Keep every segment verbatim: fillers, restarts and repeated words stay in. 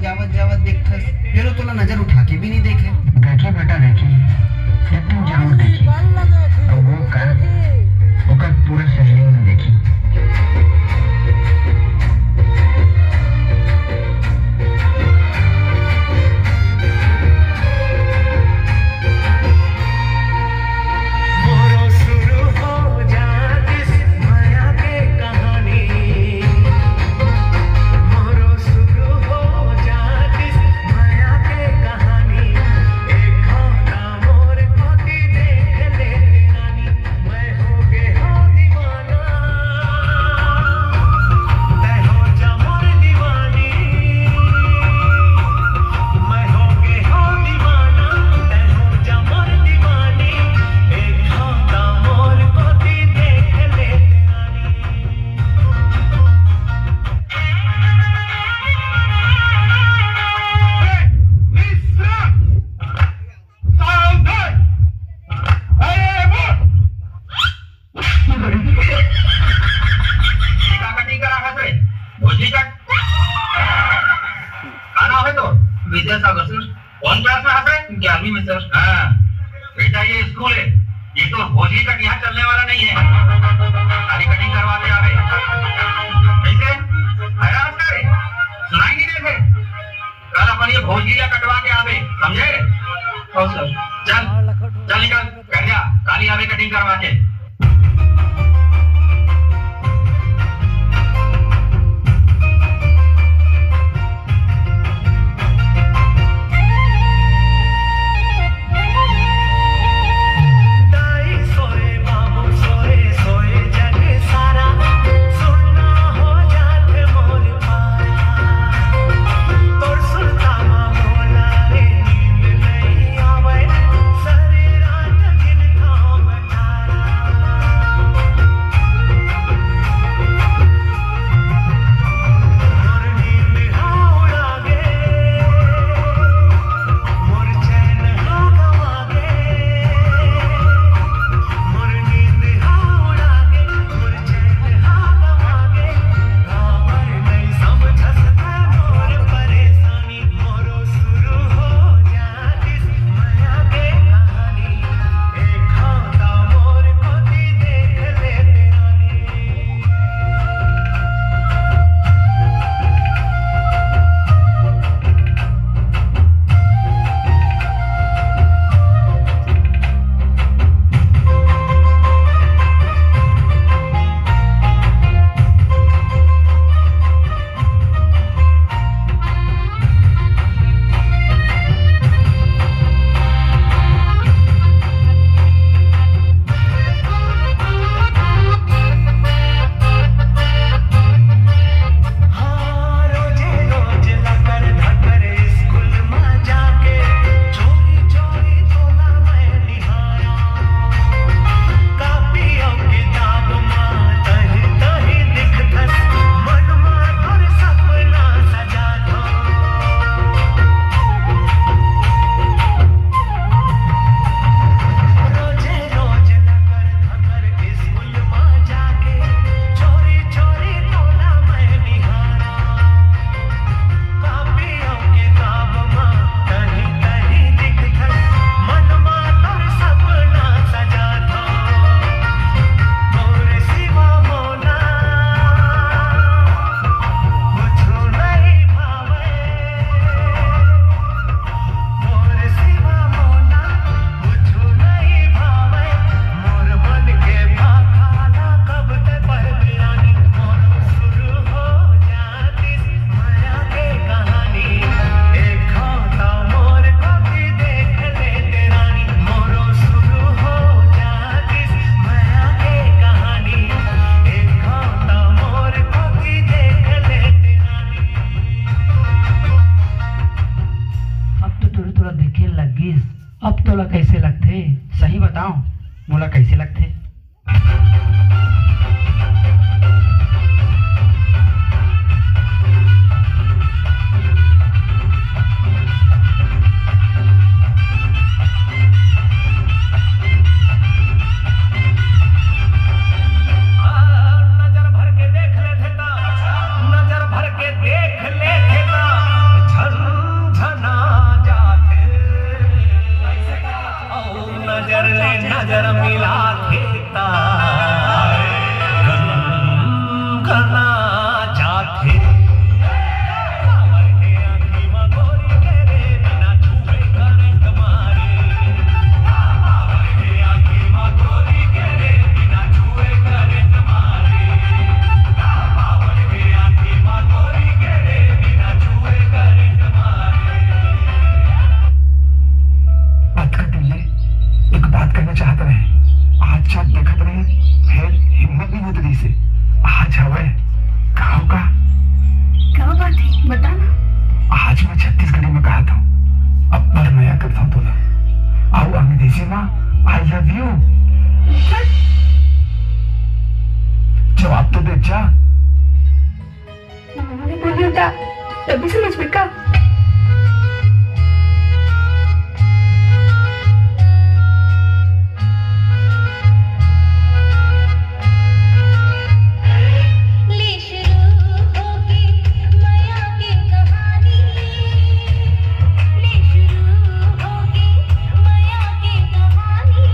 जावत जावत देखथस, फेरो तोला नजर उठा के भी नहीं देखे। देखी बेटा, देखी, एक दिन जरूर देखी। और वो कर, ओकर पूरा सहेली मन देखी। मोरो शुरू हो जातिस मया के कहानी। मोरो शुरू हो जातिस मया के कहानी। एक घांव मोर कोती देख ले रानी, मैं हो गे हो दीवाना। तै हो जा मोर दीवानी, मैं हो गे हो दीवाना। तै हो जा मोर दीवानी, एक घांव मोर कोती देख ले रानी। ए, मिश्रा! सावधान! अरे, बोल! का कटिंग करा है रे? भोजली कट। का नाम है तो? विद्यासागर सर। कौन क्लास में हस रे? ग्यारहवीं में सर। हाँ, बेटा, ये स्कूल है, ये तो भोजली कट यहाँ चलने वाला नहीं है। खाली कटिंग करवा के आवे। कैसे? हैरान हस रे? सुनाई नहीं देते? कल अपन ये भोजली ला कटवा के आवे, समझे? हाँ सर। चल, चल निकल, कर जा, काली आवे कटिंग करवा के। दाई सोए, बाबू सोए, सोए जग सारा, सुन्ना हो जात मोर पारा। तोर सुरता मा मोला रे नींद नइ आवय, सरे रात गिनथंव मैं तारा। मोर नींद हा उड़ा गे, मोर चैन हा गवा गे, मोर नींद हा उड़ा गे, मोर चैन हा गवा गे। काबर नइ समझस तैं मोर परेशानी, मोरो शुरू हो जातिस मया के कहानी। एक घांव मोर कोती देख ले रानी। हाँ, रोजे रोज लकर धकर स्कूल मा जाके चोरी चोरी तोला मैं निहारा। कापी अउ किताब मा तहीं तहीं दिखथस, मन मा तोर सपना सजाथो। रोजे रोज लकर धकर स्कूल मा जाके चोरी चोरी तोला मैं निहारा। कापी अउ किताब मा तहीं तहीं दिखथस, मन मा तोर सपना सजाथो। तोर सिवा मोला कुछु नइ भावय। मोर सिवा मोला कुछु नइ भावय। मोर मन के भाखा ला कब तैं पढ़बे रानी। मोर शुरू हो जातिस मया के कहानी। एक घांव मोर कोती देख ले रानी। मोर शुरू हो जातिस मया के कहानी। एक घांव मोर कोती देख ले रानी। अब तो टुरी तोला देखे लग गिस, अब तोला कैसे लगथे? सही बताओ, मोला कैसे लगथे? नजर भर के देख लेथे ता, नजर भर के देख लेथे ता, झन जैसे ना, I love you। जवाब तो दे जा। मैंने बोली होता, तभी समझ में का। ले शुरू होगी मया की कहानी, ले शुरू होगी मया की कहानी।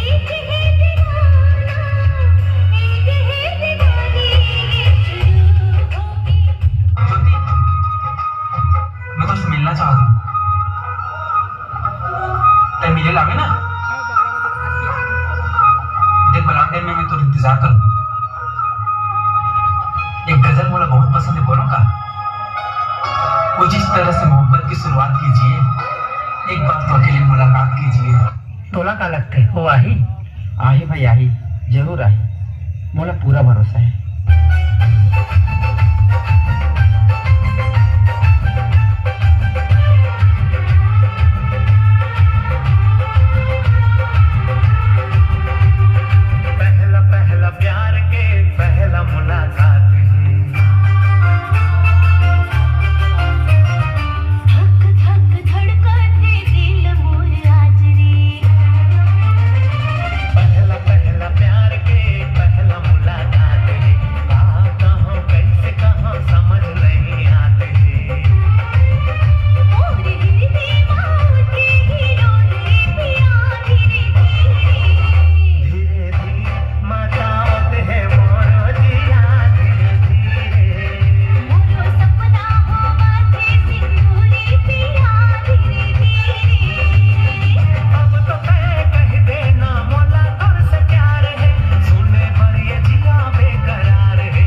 एक है दीवाना, एक है दीवानी, ये शुरू होगी। ज्योति, मैं तुझसे मिलना चाहता हूँ। तै मिले लावे ना? देख, बलांगीर में मैं तोर इंतजार करूँ। एक गजल मोला बहुत पसंद है, बोलूं का? वो जिस तरह से मोहब्बत की शुरुआत कीजिए, एक बार तो अकेले मुलाकात कीजिए। तोला का लगथे, वो आही? आही भाई, आही, जरूर आही, मोला पूरा भरोसा है। पहला पहला प्यार के पहला मुलाकात ही। धक धक धड़कत हे दिल मोर आज रे। पहला पहला प्यार के पहला मुलाकात रे। का कहूँ कैसे कहूँ समझ नहीं आत हे। मोर हृदय मा उठे हिलोर रे पिया धीरे धीरे। धीरे धीरे मचावत हे मोरो जिया धीरे धीरे। मोरो सपना होवत हे सिंदूरी पिया धीरे धीरे। अब तो तय कह देना मोला तोर से प्यार हे, सुने बर ये जिया बेकरार हे।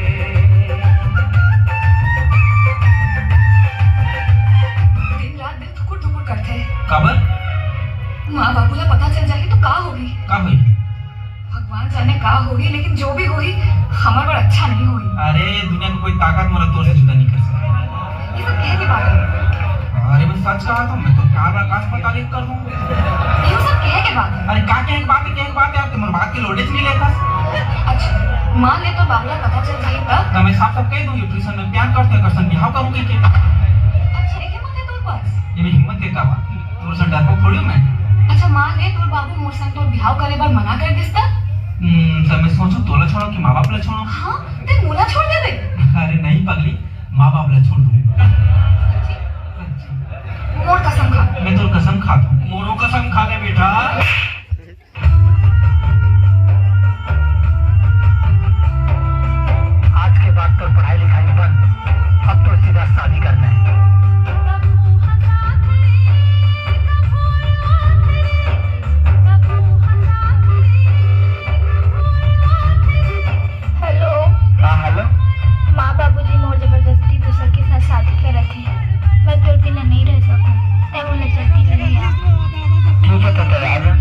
दिन रात दिल धुकुर धुकुर करथे। काबर? माँ बाबू ला पता चल जाही तो का होही? का होही? भगवान जाने का होही, लेकिन जो भी होही, हमर बर अच्छा नहीं होही। अरे, दुनिया के कोई ताकत मोला तोर से जुदा नहीं कर सकती। ये सब कहे के बात है। अरे, मैं सच कहा था, मैं तो प्यार आकाश पाताल एक कर दूँ। ये सब कहे के बात है। अरे, का कहे के बात है, कहे के बात है, आप तो मोर बात के लोडेच नहीं लेता। अच्छा, मान ले तोर बाबू ला पता चल जाही तब? तो मैं साफ साफ कह दूंगी, ट्यूशन में प्यार करते हैं, करसन बिहाव करूंगी के। अच्छा, ये हिम्मत है तोर पास? ये भी हिम्मत के का बात? तोर से डरपोक थोड़ी हूँ मैं। अच्छा, मान ले तोर बाबू मोर संग तोर बिहाव करे बर मना कर दिस त? हम्म, त मैं सोचूं तोला छोड़ो कि माँ बाप ला छोड़ो? हाँ, ते मोला छोड़ देबे? अरे नहीं पगली, माँ बाप ला छोड़ दूं। सच्ची? सच्ची। मोर कसम खा। मैं तोर कसम खाता हूँ। मोरो कसम खा ले बेटा। आज के बाद तोर पढ़ाई लिखाई बंद, अब तो सीधा शादी करना है। हेलो। हाँ, हेलो। माँ बाबूजी मोर जबरदस्ती दूसर के साथ शादी करत हे। मैं तोर बिना नहीं रह सकूं। तै मोला जल्दी ले आ। ठीक है, तो तैयार है।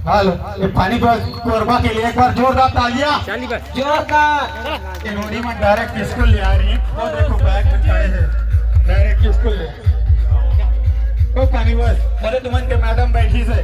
हेलो, ये पानी बस कोरबा के लिए एक बार जोरदार तालियां। जोरदार। इन्होंने मैं डायरेक्ट स्कूल ले आ रही है। वो देखो, बैग में खड़े हैं, डायरेक्ट स्कूल ले। ओ पानी बस, अरे तुमन के मैडम बैठी से।